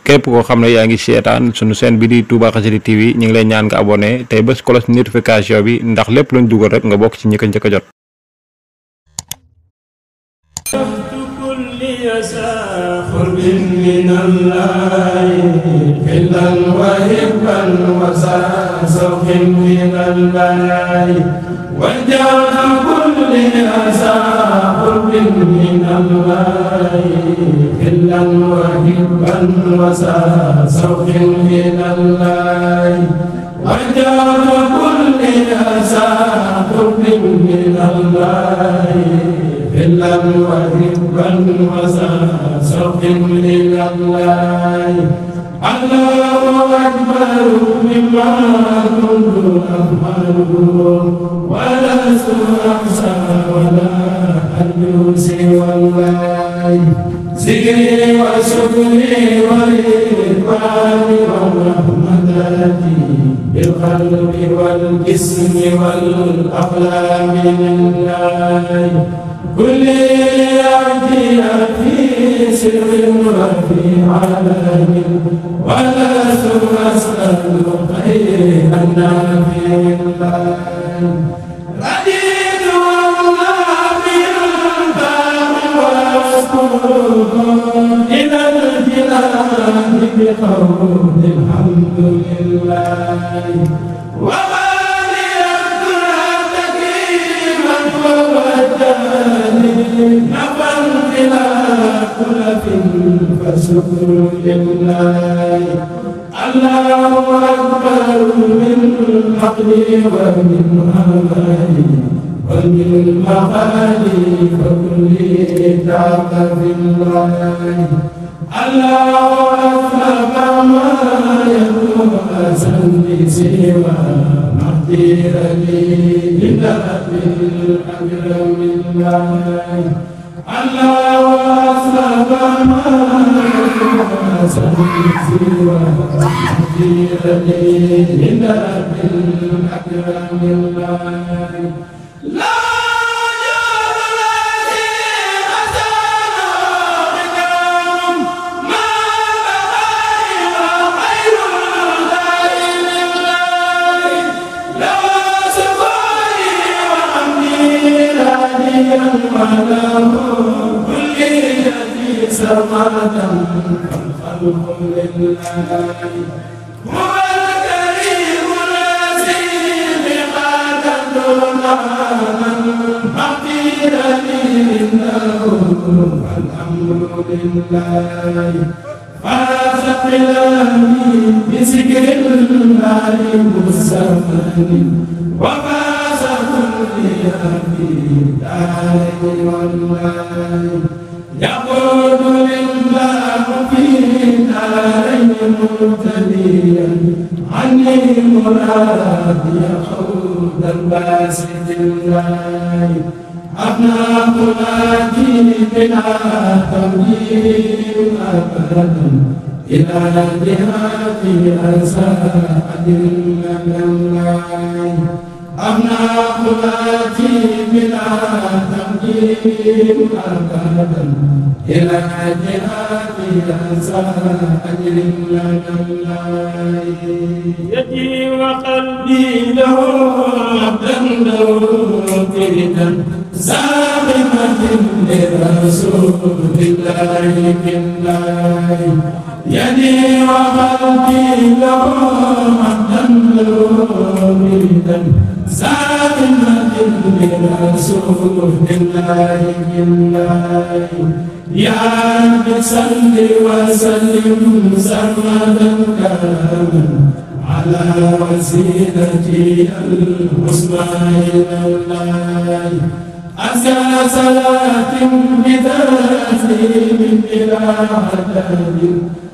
képp koo xam ne yaa ngi seetaan sunu chaîne bi di Touba Xassida TV ñu ngi lay ñaan nga abonné tey bés cloche notification bi ndax lépp luñ dugal rek nga bokk ci ñi ko njëkk a jot. إلا وهبا وسوق إلى الله الله أكبر مما كنت أفعل ولست أحصى ولا أرجو سوى الله ذكري وشكري ورضواني ورحمتي بالقلب والجسم والأقلام لله كل يأتي في سر وفي علم ولست أسأل خيرا في الله رضيت والله بالباب وأشكره إلى الجنان بقول الحمد لله نفا إلى خلف فشكر لله الله أكبر من حقلي ومن أمالي ومن مقالي فكلي تعب في الله الله أكبر ما يكون أسلي سوى مقدير لي لله بالأكرم الله الله أكبر ما يكون أسلي سوى مقدير لي لله بالأكرم الله سمادا فالخلق لله هو الكريم العزيز قادرنا مقيل منه فالامر لله فاز قلامي بذكر الله مسمن وفاز كل في دارين والله يقول لله في دارين مبتليا عني مرادي حوض الباسط الله أبناء منادي بلا تمييز أبدا إلى جهاتي أنسى أجر من الله أبناء منادي بلا تمييز أبدا إلى جهاتي أنسى أجر من الله يدي وقلبي له عبدا له فردا سابقة لرسول الله بالله يدي وقلبي له عبدا له فردا سابقة لرسول الله بالله يا رب صل وسلم سرمدا كاملا على وسيلتي المصطفى إلى الله أزكى صلاة بتسليم بلا عدد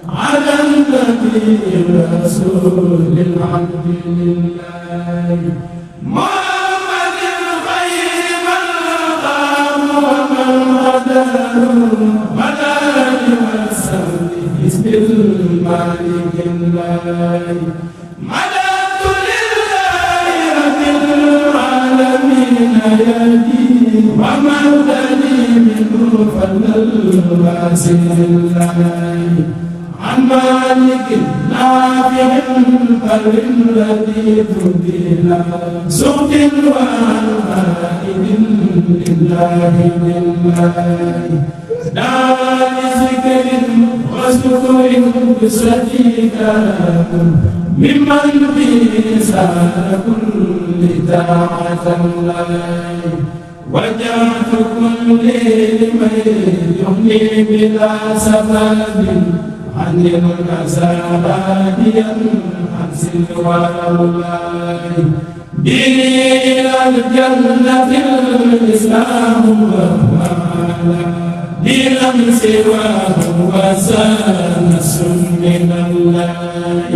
على النبي الرسول الحمد لله محمد خير من قام ومن هداه مدار والسلم بسم المالك الله مددت لله رب العالمين يدي ومدني منه فضل الواسع الله عن مالك نافع بر لطيف بلا سخط وعن قائد لله دار ذكر وسكر بصديقات ممن به سال كل طاعة الله وجعت كل لمن يغني بلا سبب عن الأذى هاديا عن سلوى الله ديني إلى الجنة الإسلام وهو دينا سواه وسانس من الله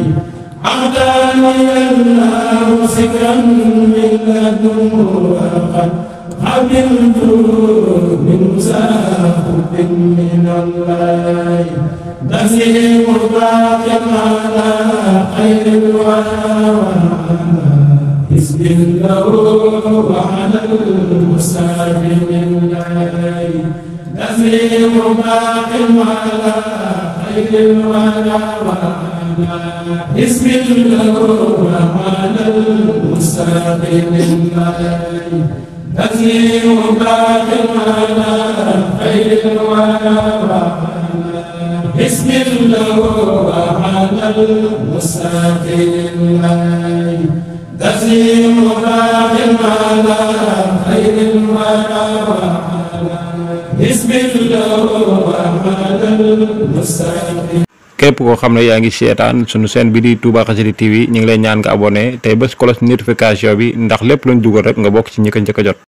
أعطاني الله سكرا من لدنه وقد قبلت من ساخط من الله نسيم باق على خير الورى حسب له وعلى المستقيم الله نسيم باق على خير الورى حسب له وعلى المستقيم الله نسيم باق على خير الورى حسب له وعلى المستقيم الله نسيم باق على خير الورى حسب له وعلى المستقيم. képp koo xam ne yaa ngi seetaan sunu chaîne bi di Touba Xassida TV ñu ngi lay ñaan nga abonné tey bés cloche notification bi ndax lépp luñ dugal rek nga bokk ci ñi ko njëkk a jot.